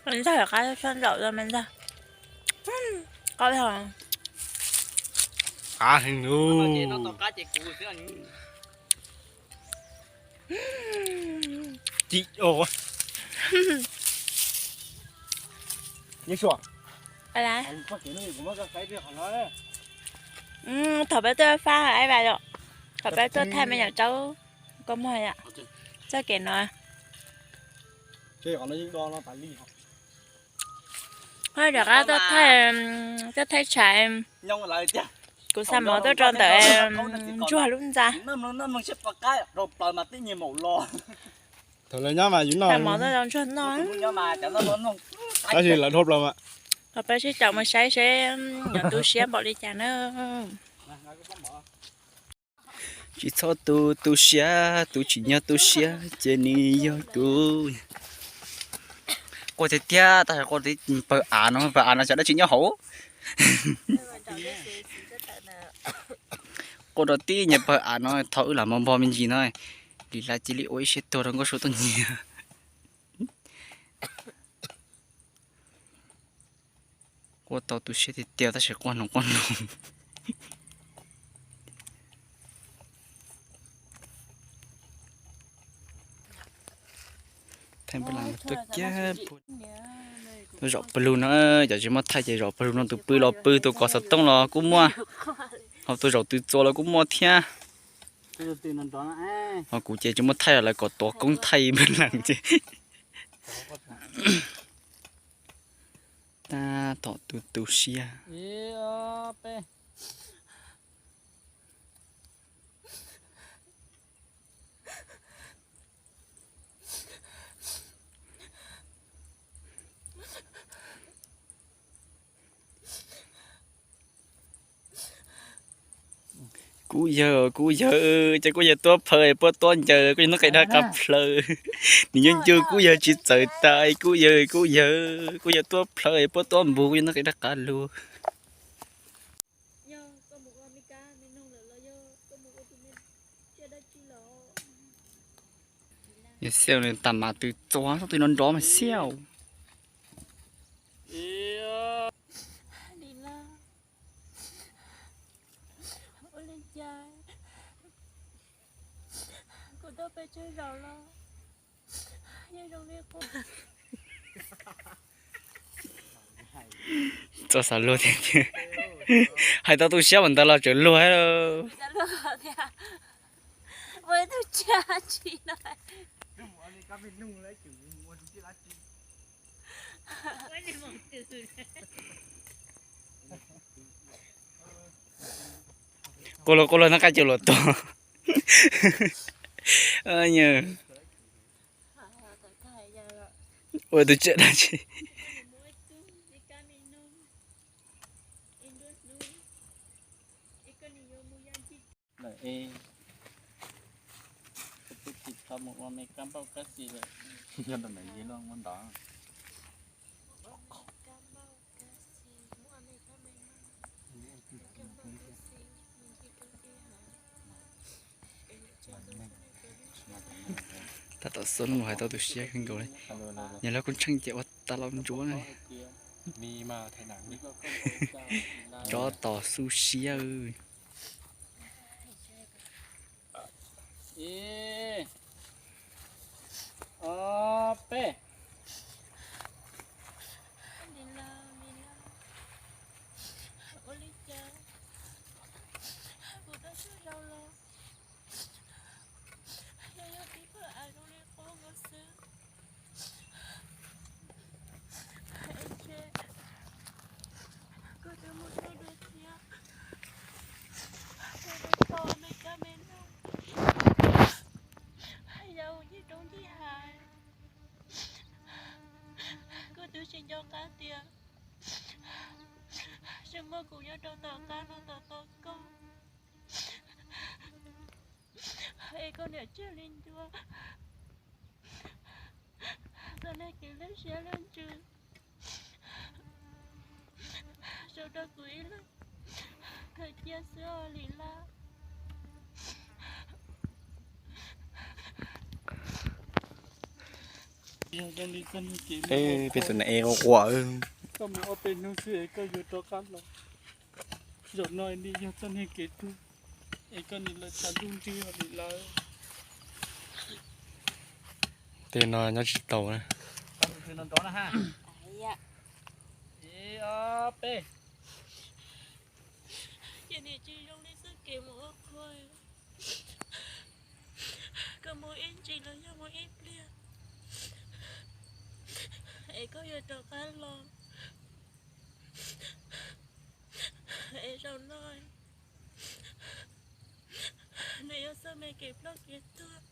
Ntag, qab sab nraum mas ntag. Qab heev. Thaum peb tuaj fab hais Aib Vas yom, thaum peb tuaj thaij me nyuam tsaub kua muag yom, txoj kev no. Ho rov qab tuaj thaij, tuaj thaij tshais, kuv xa mov tuaj rau ntawm Ntsuag lub ntxa. Thaum lawv nyob mas yus noj, xa mov tuaj rau Ntsuag noj. Tab sis lawv dhau plaws mas. Ho peb sib caum mus saib seb yuav tu siab npaum li cas na. Tsis txhob tu, tu siab, tus tsim nyog tu siab ces nws yog kuv. Quaj tiag tiag, tab sis quaj tib pawg av no, pawg av no xyov dab tsi nyob hauv. Quaj rau tib nyuag pawg av no, thaum wb lam npog npog me ntsis no, Lis Laj cia li ua ib siab tuag rau Nkauj Suav tuaj nyiag. Quaj tau tu siab tiag tiag tab sis quaj noog quaj noog. Thaij npaj las tuaj kiag tuaj zaum pawg lug no, cov tsis muaj thaij ces zaum pawg lug no, tus pw los pw, tus kov xov tooj los kuj muaj, ho tus zaum twg txua los kuj muaj thiab. Ho kuv ces tsis muaj thaij, lawv kom tuav koob thaij npaj las ces. Tab tom tu tu siab. Kuv yawg, kuv yawg, ces kuv yawg tuaj plhawv es puab tuab ncaws, kuv yawg noj qe dab qab plhawv. Nws nyob ncu kuv yawg tsis txawm tas, kuv yawg, kuv yawg, kuv yawg tuab plhawv es puab tuab npug, kuv yawg noj qe dab qab lug. Yog xiaus nws tas mas twb txua, txhob twb nrov nrov mas xiaus. Ua li cas kuv tuaj peb tsawg zaus los yeej zoo li qub. Txoj xav luag tiag tiag. Hais tau tu siab mas ntawd los tseem luag. Quaj luag quaj luag noj qab cawv luag tuag. Ua tus tsiaj dab tsi. Tab tom xub no hais tau tu siab kawg nkaus li. Yog lawv kuj tsheej ces ua tas los ntsuav na. Nrov tos xub siab. Ib, ob, peb. Ua li cas kuv tuaj txog zaus los yog yog tib pawg av zoo li qub nkaus xwb. Es ntshe kuv twb mus tau dua thiab, kuv twb tau me kab me noog, yog ua ncig roob ncig hav. Kuv twb tsis nco qab tias tseem muaj kuv nyob rau tom qab no tom tom koj. Es koj niam tsiaj li ncua, koj niag kev lwj siab lwj ntsws, sau rau kuv ib leeg khaws cia xwb os Lis Laj. Peb tus neeg ev quaj quaj. Koj mus ob peb hnub xwb es koj yuav rov qab los. Zaum no nim yog txoj niag kev tuag es koj nim lawv tsav ntuj nrig lim lawm. Tej no nyob tsis tau na. Ces nim tsis zoo li txoj kev mus ua qhua. Koj mus ib ntsis los yog mus ib pliag es koj yuav rov qab los. Es zaum no nws yuav txoj me kev ploj kev tuag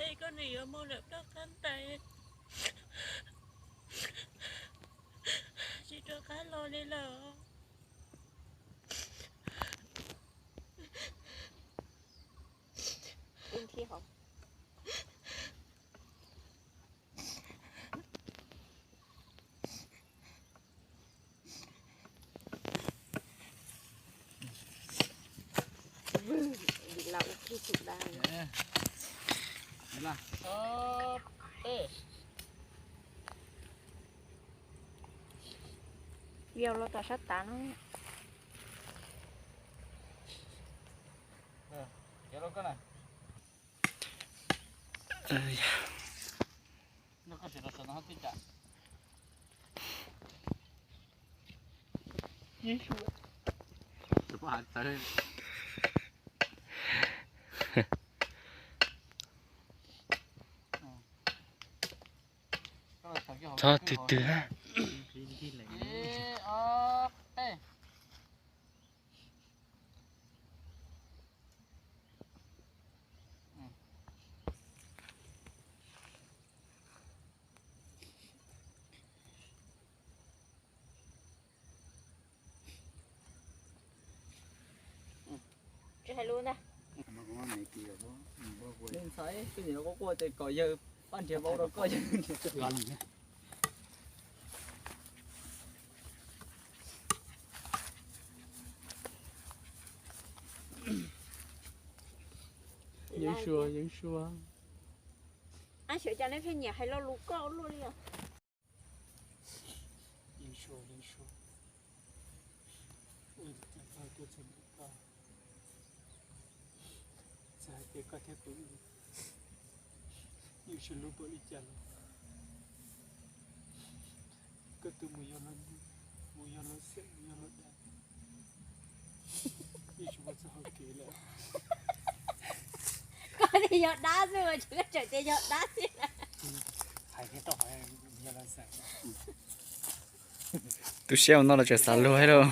es koj nws yuav mus lawm ploj qab ntais, tsis rov qab los li lawm. Yog los tom sab tav no. Txhob twg twg na. Tsis hais lus ntag. Ntxhais, tus niam quaj quaj ces kom yawg pab nrhiav vauv rau koj yawg. Yeeb Suav, Yeeb Suav. Ab, xyov cas nej pheej nyiam hais lo lus koj luaj li os. Yeeb Suav, Yeeb Suav, ua cas koj tuaj txog ntawm koj, txawm hais tias koj thiab kuv yeej sib hlub npaum li cas los koj twb mus yog luag, mus yog luag xeem, mus yog luag dab, yeej tsis muaj txoj hau kev lawm. Koj tias yog dab xwb mas tseem koj tseem tias yog dab xwb. Hais thiab tau hais, yog luag xeem. Tu siab ua no los tseem xav luag thiab lauj.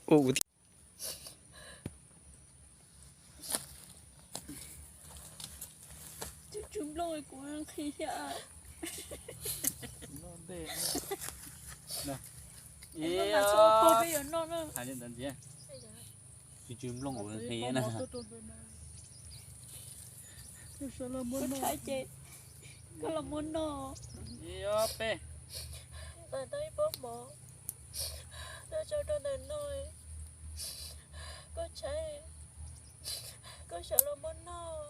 Ua kuv Tsw tsw nplooj kuv nqhis thiab. Peb yuav noj na. Tsw tsw nplooj kuv nqhis na. Koj tshaib ces koj los muab noj. Peb tau ib pob mov, koj tso rau ntawm no. Koj tshaib, koj sawv los muab noj.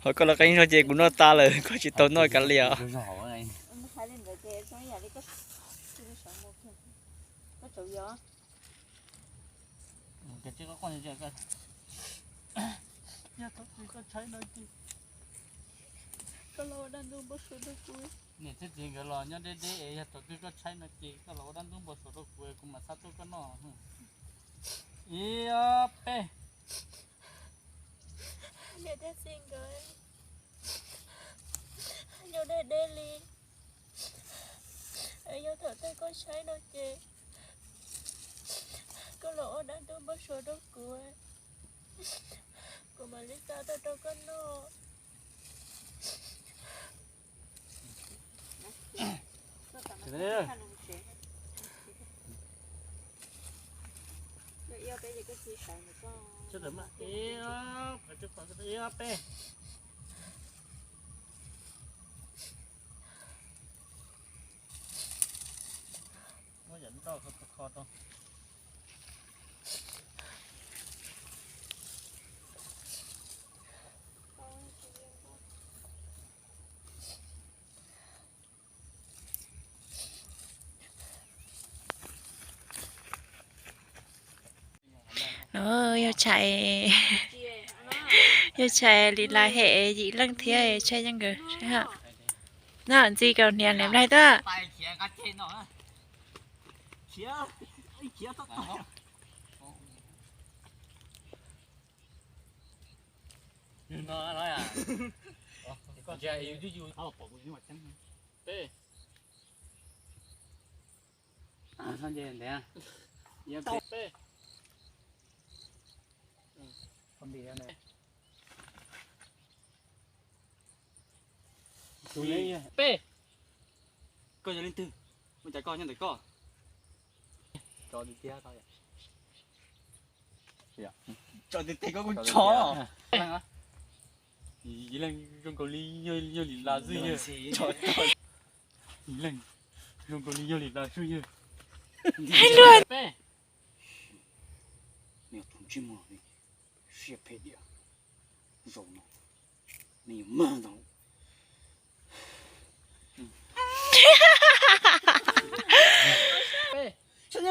Ho koj los qeeb zog ces kuv noj tas lawm, koj tsis tau noj kav liam. Yog thaum twg koj tshaib no ces koj los ua dab ntub npau suav rau kuv. Niam thiab txiv nkawd los nyob deb deb es yog thaum twg koj tshaib no ces koj los ua dab ntub npau suav rau kuv, kuv mam xav tuaj koj noj. Ib ob peb. Niam thiab txiv nkawd nyob deb deb li, yog thaum twg koj tshaib no ces koj los ua dab ntub npau suav rau kuv, kuv mam li xa tuaj rau koj noj. No yog tshais, yog tshais li lawv hem yim leej thiab tshais yeej nkawd. No ntxi kaus hniav nplaig tuaj. Peb. Koj yog leej twg? Ua cas koj nyob ntawm koj? Tso tiag tiag koj. Tso tiag tiag koj kuj tso. Yim leej zoo nkaus li yog li las xwb yog. Yim leej zoo nkaus li yog li las xwb yog. Peb. Nws tus ntsej muag siab phem diam, zaum no nws yuav mag ntau. Tus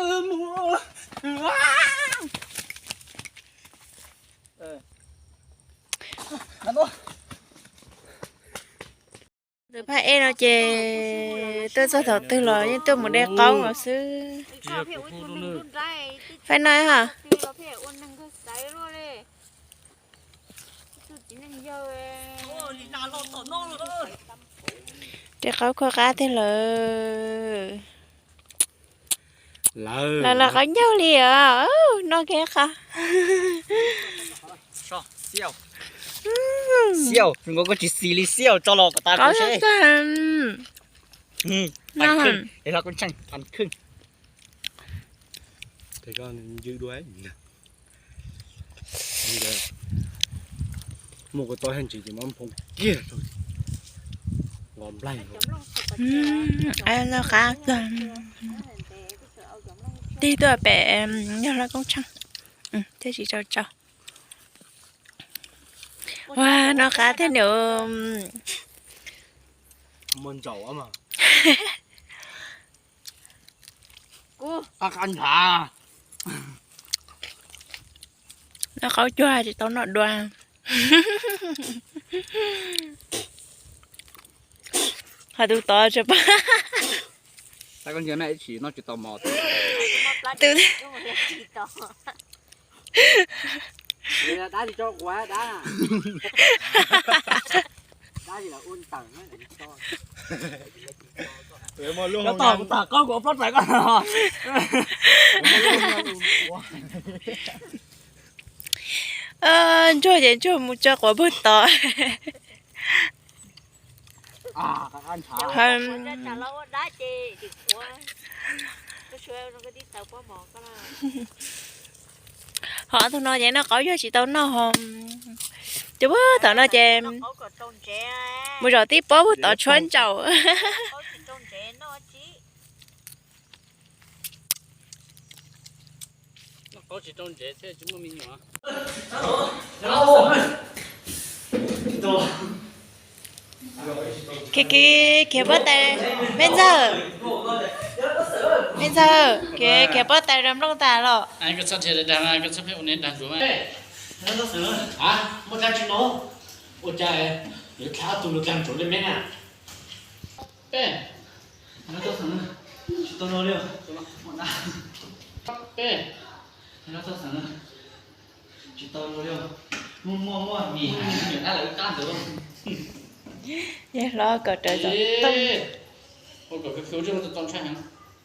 phab ej no ces tuaj txog thaum twg los yeej tuaj mus de qaub no xwb. Faib no ha. De qaub khuab qab tiag lawm. Lawv los qaub ncaug li os, noj kiag qab. Xiauj, zoo nkaus koj tsis xis li Xiauj, tso los kom tas kuv seb. Pab khwj, es los kuv tseem pab khwj. Muaj kua txob haj ntsis ces mab nphoo kiag rau, nqos nplaig. Lawv qab, tig tuaj pem yog lawv koob tsheej thiaj tsis tau tsau. Ua noj qab thiab nws. Muaj ntsaum mas. Qab qab ntshav. Noj qaub cuag tsis tau noj dua. Ho tus tod tsis pab. Tab koj ntsia na, ib tsis noj tsis tau mov. Tus dab tsis tso quav dab. Dab tsis los ua ntawm no. Cov tom kuv tham qab kuv plaub txais koj. Ntsuag ces ntsuag mus tso quav puag tod. Ho tus no ces noj qaub cuag tsis tau noj ho. Ces puag tom no ces mus zaum tib pob puag tod tshuab ntsaum. Khiav, khiav, khiav pob tais, me ntxawg, me ntxawg, khiav, khiav pob tais rau nplooj tas los. Muaj dab tsi no? Ua cas lawv dlha tus lus dlha ntsuav li me na? Peb. Tsis tau no li. Peb. Tsis tau no li. Muaj, muaj, muaj mis hais me nyuam dab lawv qab ntawd. Yog hlob kom rawv tau toj. Ua kom khwv khwv ua tsis tau ntshai heev.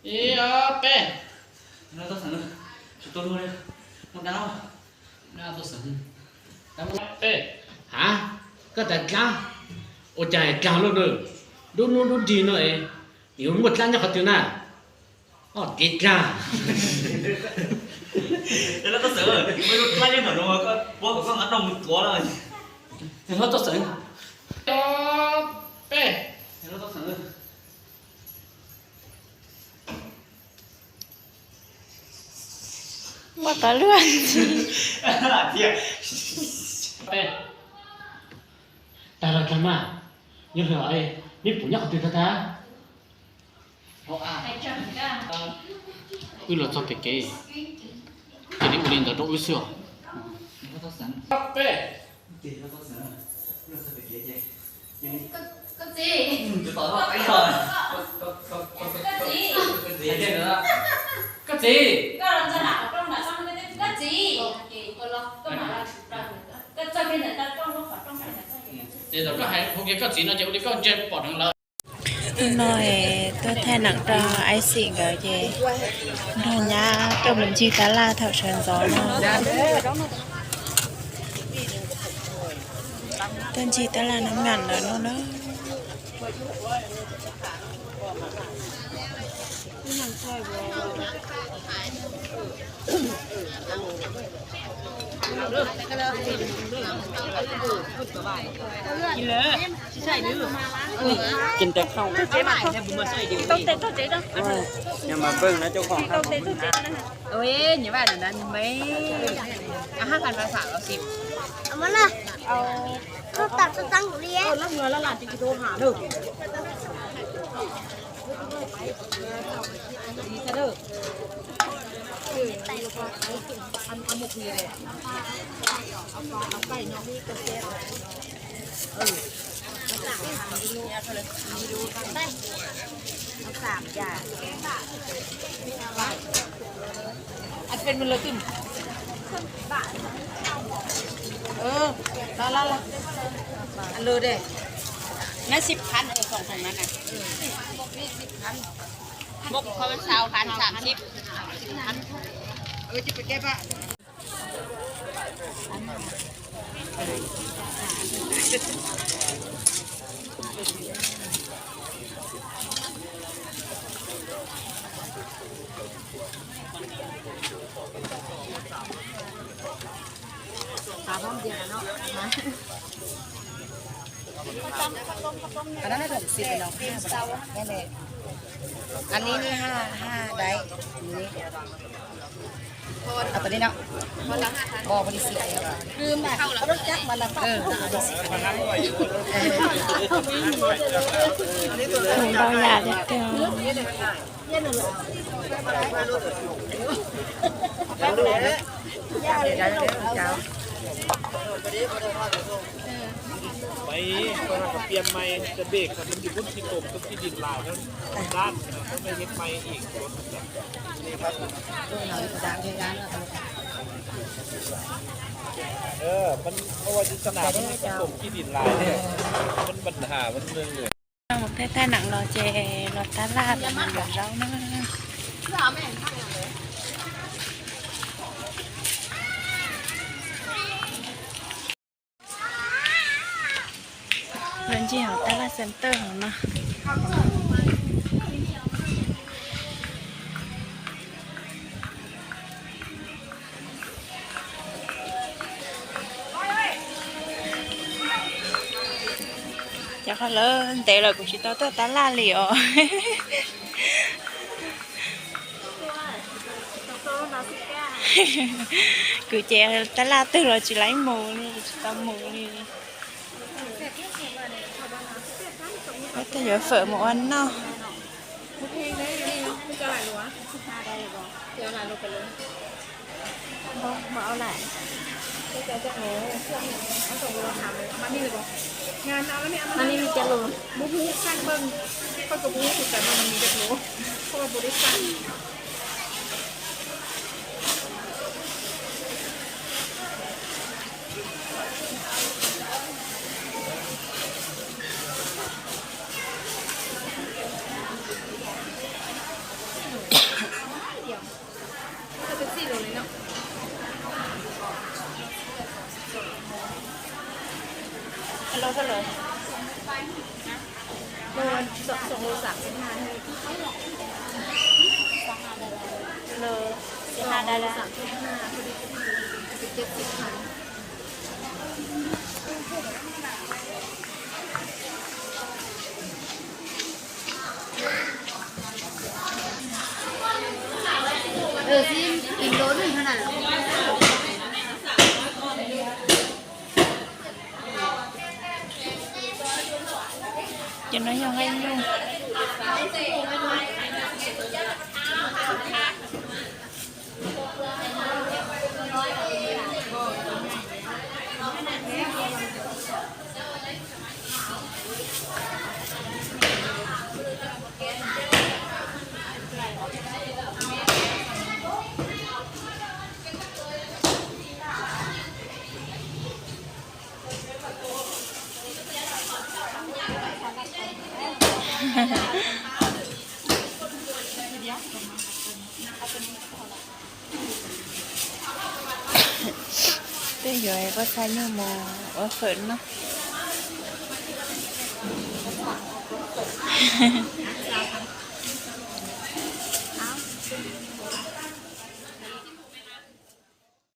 Ib ob peb. Tsis tau no li. Muaj dab. Peb. Ha, koj tas dlab, ua cas dlab luaj na, dub hnub dub nti no es yuav muaj dlab nyob qhov twg na? Ob, kev dlab. Dlab nyob ntawm no, puab kom koj nqa noj mus tuav na. Peb. Pab luag ntxhi. Tag los tag mas, yog li, neb pum nyob qhov twg tag tag? Wb los txog pem kev, ces neb ua li ntawd rau wb xwb os. Koj txiv, koj txiv, koj txiv, koj txiv, koj txiv, koj hais hu kiag koj txiv no ces ua li koj ntsia pom dheev lawm. Hnub no es tuaj thaij neem rau Ais Xim nkawd ces nrog nyab tuaj mus ncig tab laj thaum sawv ntxov no. Tuaj ncig tab laj neeb ngas lawm no na. Ăn lượt đi. Nó ship phản ở phòng phòng nó nè. Một con sáu phản, tám ship. Phản. Ừ, chứ phải kép á. Ăn ní ní ha ha đấy. Ăn pais đi no. Bo pais đi xịt. Cứ mà có rất chắc mà là phải. Ntau yam tiag tiag. Maiv, koj haj kom piav maiv, cov dej koj mus yug kub tsis koom koj tij dij lais, dab, koj maiv hev maiv ib. Ua tsis tau nas koom tij dij lais, maiv npaj has maiv nws. Mus thaij thaij neem los ces los tab laj los mus yuav zaub na. Los ncig hauv tab laj center hauv no. Cov qhov lawv ntev lawm kuv tsis tau tuaj tab laj li os. Kuv ces tab laj twg los tsis laib mus li, tsis tau mus li. Peb tuaj yuav fawm mus ua noj. Lô, tổng, tổng lô sắm cái này. Lô, cái hai đây là. Ờ, xin tìm đồ đừng thế nào. No yog nqaij nyuj. Peb yuav poj txha nyuj mus ua fawm noj.